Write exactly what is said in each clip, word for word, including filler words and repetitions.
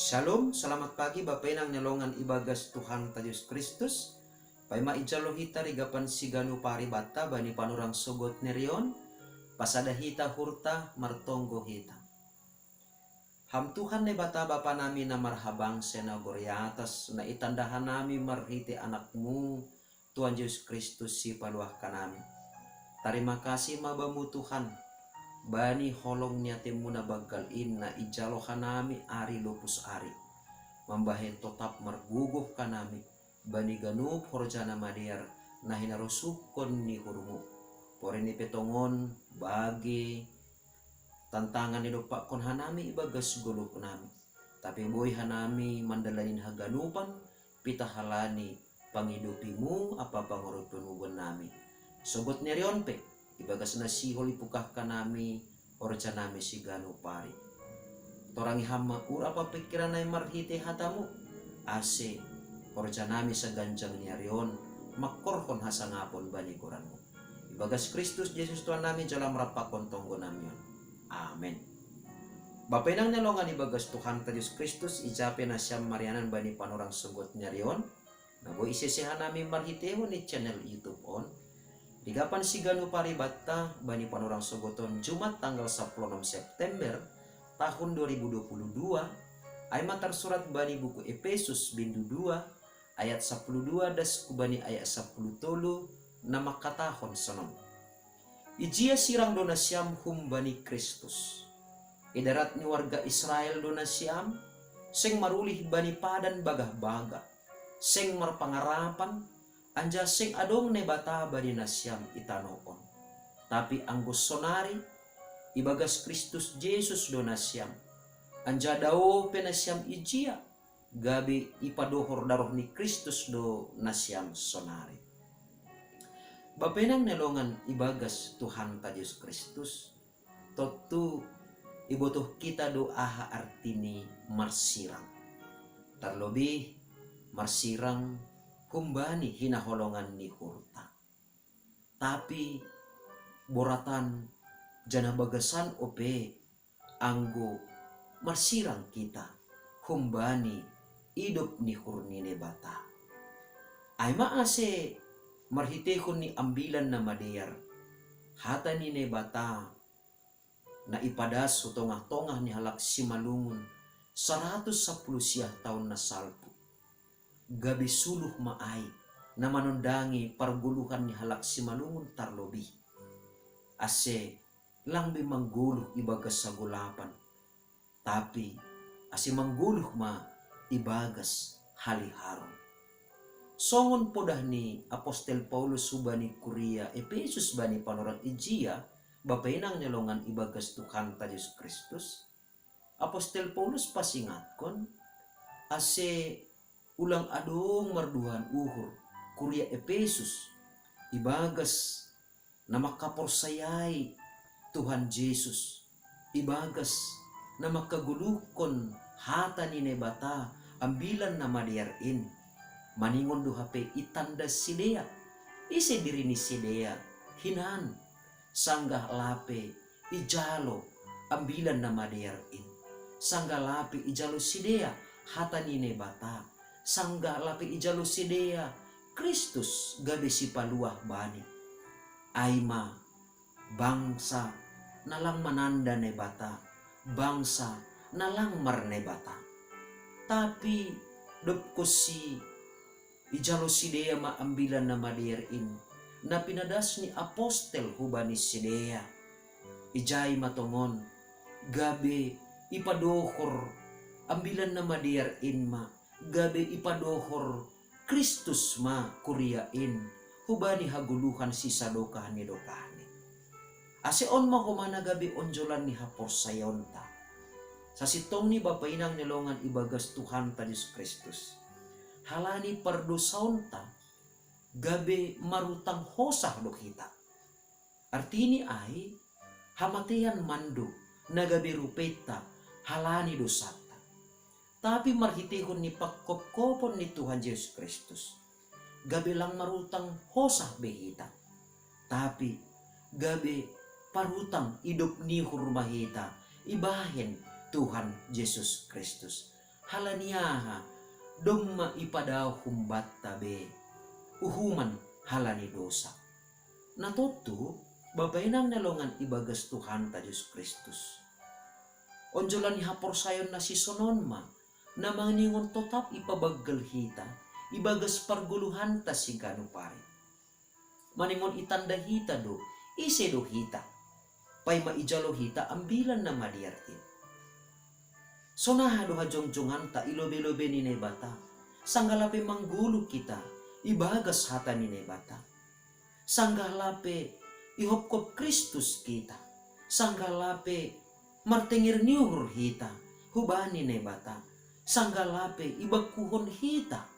Shalom, selamat pagi Bapa Inang ni longan ibagas Tuhan ta Jesus Kristus. Paima ijalo hita rigapan siganu paribata bani panorang sogot nerion, pasada hita hurta martonggo hita. Ham Tuhan Naibata Bapa nami na marhabangsa na goriatas, na itandahan nami marhite anakmu, Tuhan Jesus Kristus si paluah kanami. Tarima kasih ma Bamu Tuhan, bani holong ni atemuna baggal in na ijalo hanami ari lopus ari. Mambahen totap margogoh hanami, bani ganup horjana madear na hinarosuhkon ni uhurmu. Porini petongon bage tantangan ni dompakkon hanami ibagas goluh nami. Tapi boi hanami mandalanin haganupan, pitahalani pangidopimu apa pangorupon ugon nami. Sogot nerion pe, ibagas na sihol ipukah kanami, horja nami siganu pari. Torangi hama ur apa pikiran nai marhite hatamu, ase horja nami saganjang ni arion, mangkorhon hasangapon bani goranmu. Ibagas Kristus Jesus Tuhan nami jala marampakon tonggo nami on. Amen. Bapa Inang ni longan ibagas Tuhan ta Jesus Kristus, ijape nasiam marianan bani panorang sogot nerion, na boi isese hanami marhitehon ni channel YouTube on. Rigapan siganu paribata bani panorang sogoton Jumat tanggal sepuluh September tahun dua ribu dua puluh dua, ai ma tarsurat bani buku Epesus bindu dua ayat sepuluh dua das kubani ayat sepuluh tolu, na mangkatahon sonon. Ijia sirang do nasiam humbani Kristus. Idarat ni warga Israel do nasiam, seng marulih bani padan bagah-bagah, seng marpangarapan, anjaha seng adong Naibata bani nasiam i tanoh on. Tapi anggo sonari, ibagas Kristus Jesus do nasiam, anjaha daoh pe nasiam ijia, gabe ipadohor daroh ni Kristus do nasiam sonari. Bapa Inang ni longan ibagas Tuhan ta Jesus Kristus, tontu ibotoh kita do aha artini marsirang. Tarlobih marsirang humbani hinaholongan ni uhurta. Tapi boratan janah bagasan ope anggo marsirang kita humbani idop ni uhur ni Naibata. Ai ma ase marhitehon ni Ambilan Namadear, hata ni Naibata na ipadas hu tongah-tongah ni halak simalungun saratus sapuluh siah taon na salpu. Gabe suluh ma ai na manondangi pargoluhan ni halak simalungun tarlobih. Ase lang be manggoluh ibagas hagolapan, tapi ase manggoluh ma ibagas haliharon. Songon podah ni apostel Paulus hubani kuria Epesus bani panorang ijia, Bapa Inang ni longan ibagas Tuhan ta Jesus Kristus, apostel Paulus pasingatkon ase ulang adong marduahan uhur kuria Epesus ibagas na mangkaporsayai Tuhan Jesus, ibagas na mangkagoluhkon hata ni Naibata Ambilan Namadear in, maningon do hape itanda sidea, ise diri ni sidea hinan, sanggah lape ijalo Ambilan Namadear in, sanggah lape ijalo sidea hata ni Naibata, sanggah lape ijalo sidea Kristus gabe sipaluah bani. Ai ma bangsa na lang mananda Naibata, bangsa na lang marnaibata. Tapi dob konsi ijalo sidea ma Ambilan Namadear in, na pinadas ni apostel hubani sidea. Ijai ma tongon, gabe ipadohor Ambilan Namadear in ma, gabe ipadohor Kristus ma kuria in hubani hagoluhan sisadokah ni dokahni. Ase on ma homa na gabe onjolan ni haporsayaonta. Sasintongni Bapa Inang ni longan ibagas Tuhanta Jesus Kristus, halani pardosaonta gabe marutang hosah do hita. Artini ai, hamatean mando na gabe rupenta halani dosanta. Tapi marhitehon ni pangkopkopon ni Tuhan Jesus Kristus, gabe lang marutang hosah be hita, tapi gabe parutang idop ni uhur ma hita ibahen Tuhan Jesus Kristus. Halani aha? Domma ipadaoh humbatta be uhuman halani dosa. Na tontu, Bapa inang na longan ibagas Tuhanta Jesus Kristus, onjolan ni haporsayaon na sisonon ma na maningon totap ipabanggal hita ibagas pargoluhanta siganup ari. Maningon itanda hita do ise do hita, paima ijalo hita Ambilan Namadear in. Sonaha do hajongjonganta i lobei-lobei ni Naibata, sanggah lape manggoluh hita ibagas hata ni Naibata, sanggah lape ihopkop Kristus hita, sanggah lape martenger ni uhur hita hubani Naibata, sanggah lape ibangkuhon hita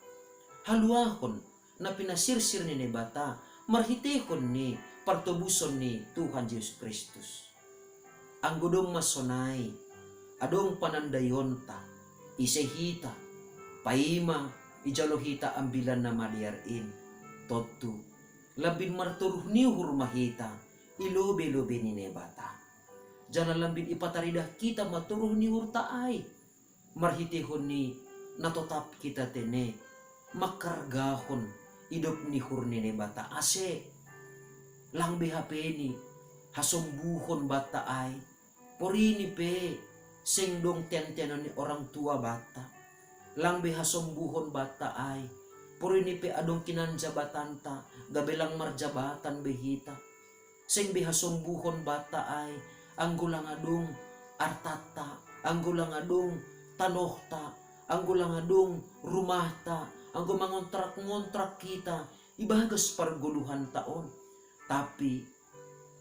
haluahon na pinasirsir ni Naibata marhiteihon ni partobuson ni Tuhan Jesus Kristus. Anggo domma sonai adong panandaionta ise hita, paima ijalo hita Ambilan Namadear in, tontu lambin martoruh ni uhur ma hita i lobei-lobei ni Naibata. Janah lambin ipataridah hita ma toruh ni uhurta ai marhiteihon ni na totap hita tene manghargahon idop ni uhur ni Naibata, ase lang be hape ni hasombuhon banta ai, porini pe seng dong tentenon ni orang tua banta. Lang be hasombuhon banta ai, porini pe adong hinan jabatanta, gabe lang marjabatan be hita. Seng be hasombuhon banta ai, anggo lang adong artanta, anggo lang adong tanohta, anggo lang adong rumahta, anggo mangontrak-ngontrak hita ibagas pargoluhanta on. Tapi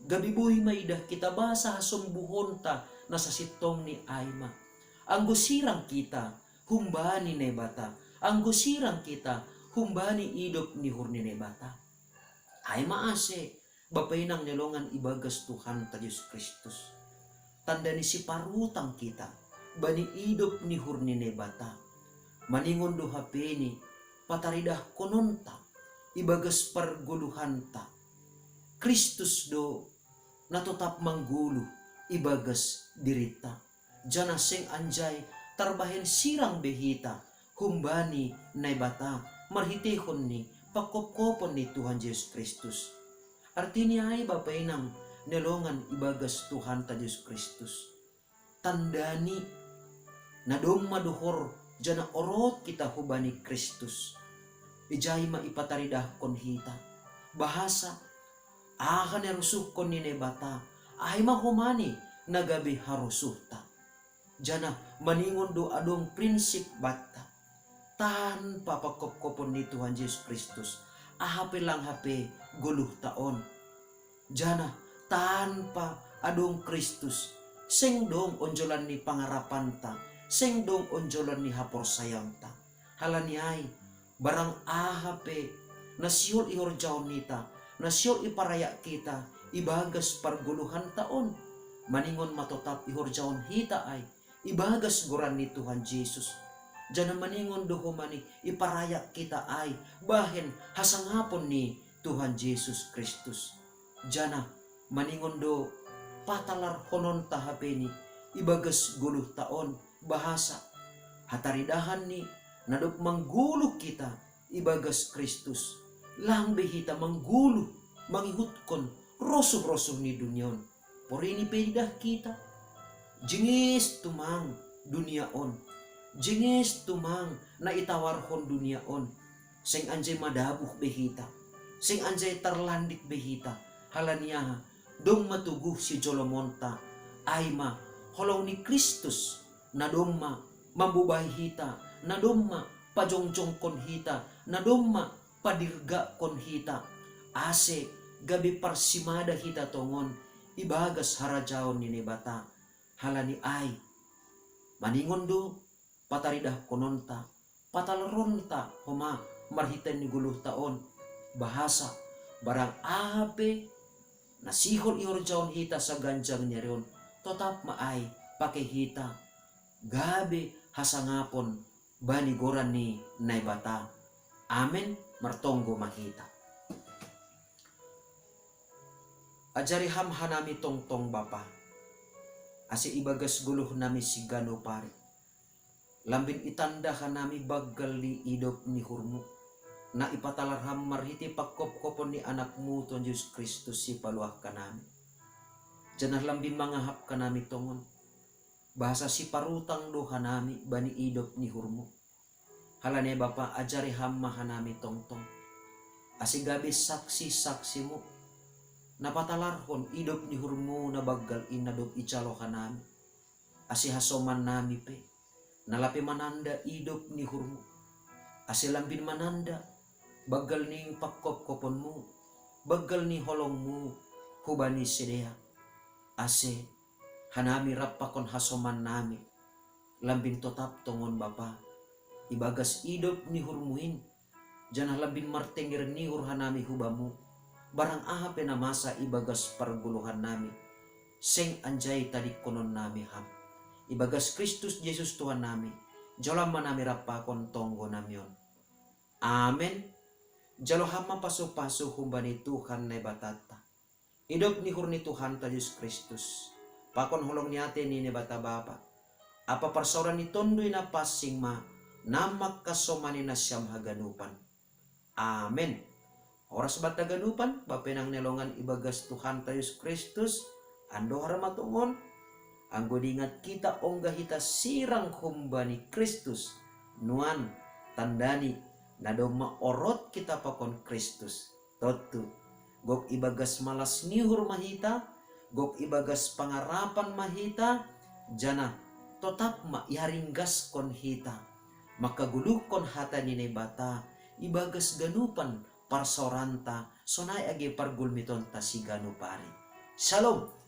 gabe boi ma idah hita basa hasombuhonta na sasintongni ai ma, anggo sirang hita humbani Naibata, anggo sirang hita humbani idop ni uhur ni Naibata. Ai ma ase, Bapa inang na longan ibagas Tuhanta Jesus Kristus, tanda ni siparutang hita bani idop ni uhur ni Naibata. Maningon do hape ni pataridahkononta ibagas pargoluhanta. Kristus do na totap manggoluh ibagas dirinta, janah seng anjai tarbahen sirang be hita humbani Naibata marhiteihon ni panghophopon ni Tuhan Jesus Kristus. Artini ai, Bapa inang na longan ibagas Tuhanta Jesus Kristus, tandani na domma dohor janah orot hita hubani Kristus. Ijai ma ipataridahkon hita bahasa aha na irosuhkon ni Naibata, ai ma homa ni na gabe harosuhta. Janah maningon do adong prinsip banta, tanpa panghophopon ni Tuhan Jesus Kristus, aha pe lang hape goluhta on. Janah tanpa adong Kristus, seng dong onjolan ni pangarapanta, seng dong onjolan ni haporsayaonta. Halani ai, barang aha pe na sihol ihorjahon hita, na sihol iparayak hita ibagas pargoluhanta on, maningon ma totap ihorjahon hita ai ibagas goran ni Tuhan Jesus. Janah maningon do homa ni iparayak hita ai bahen hasangapon ni Tuhan Jesus Kristus. Janah maningon do patalarhononta hape ni ibagas goluhta on bahasa hataridahan ni na dob manggoluh hita ibagas Kristus, lang be hita manggoluh mangihutkon rosuh-rosuh ni dunia on. Porini pe idah hita, jengis tumang dunia on, jengis tumang na itawarhon dunia on. Seng anjai madabuh be hita, seng anjai tarlandik be hita, halani aha? Domma toguh sijolomonta, ai ma holong ni Kristus, na domma mambobai hita, na domma pajongjongkon hita, na domma padirgakkon hita, ase gabe parsimada hita tongon ibagas harajaon ni Naibata. Halani ai, maningon do pataridahkononta, patalarhononta homa marhitei ni goluhta on, bahasa barang aha pe na sihol ihorjahon hita saganjang ni ari on, totap ma ai pake hita gabe hasangapon bani goran ni Naibata. Amen. Martonggo ma hita. Ajari Ham hanami tongtong, Bapa, ase ibagas goluhnami siganup ari Lambin itanda hanami banggal ni idop ni uhurmu, na ipatalar ham marhite pangkopkopon ni anakmu Tuhan Jesus Kristus sipaluah hanami. Janah lambin mangahap hanami tongon, bahasa siparutang do hanami bani idop ni uhurmu. Halani Bapa, ajari ham ma hanami tongtong, ase gabe saksi-saksimu, na patalarhon idop ni uhurmu na banggal in na dob ijalo hanami, ase hasomannami pe, na lape mananda idop ni uhurmu, ase lambin mananda banggal ni pangkopkoponmu, banggal ni holongmu hubani sidea, ase hanami rap pakon hasomannami lambin totap tongon Bapa, ibagas idop ni uhurmu in, janah lambin martenger ni uhur hanami hubamu, barang aha pe na masa ibagas pargoluhannami, seng anjai tadingkononnami ham. Ibagas Kristus Jesus Tuhannami, jalo ma nami rap pakon tonggonami on. Amen. Jalo ham ma pasupasu humbani Tuhan Naibatanta. Idop ni uhur ni Tuhanta Jesus Kristus, pakon holong ni atei ni Naibata Bapa, ampa parsaoran ni Tonduy Napansing ma, na mangkasomani nasiam haganupan. Amen. Horas banta haganupan, bapa inang na hinaholongan ibagas Tuhanta Jesus Kristus, andohar ma tongon, anggo diingat hita ongga hita sirang humbani Kristus, nuan, tandani, na domma orot hita pakon Kristus. Tontu, gok ibagas malas ni uhur ma hita, gok ibagas pangarapan ma hita, janah totap ma iharinggaskon hita, mangkagoluhkon hata ni Naibata ibagas ganupan parsaoranta sonai age pargulmitonta siganup ari. Shalom.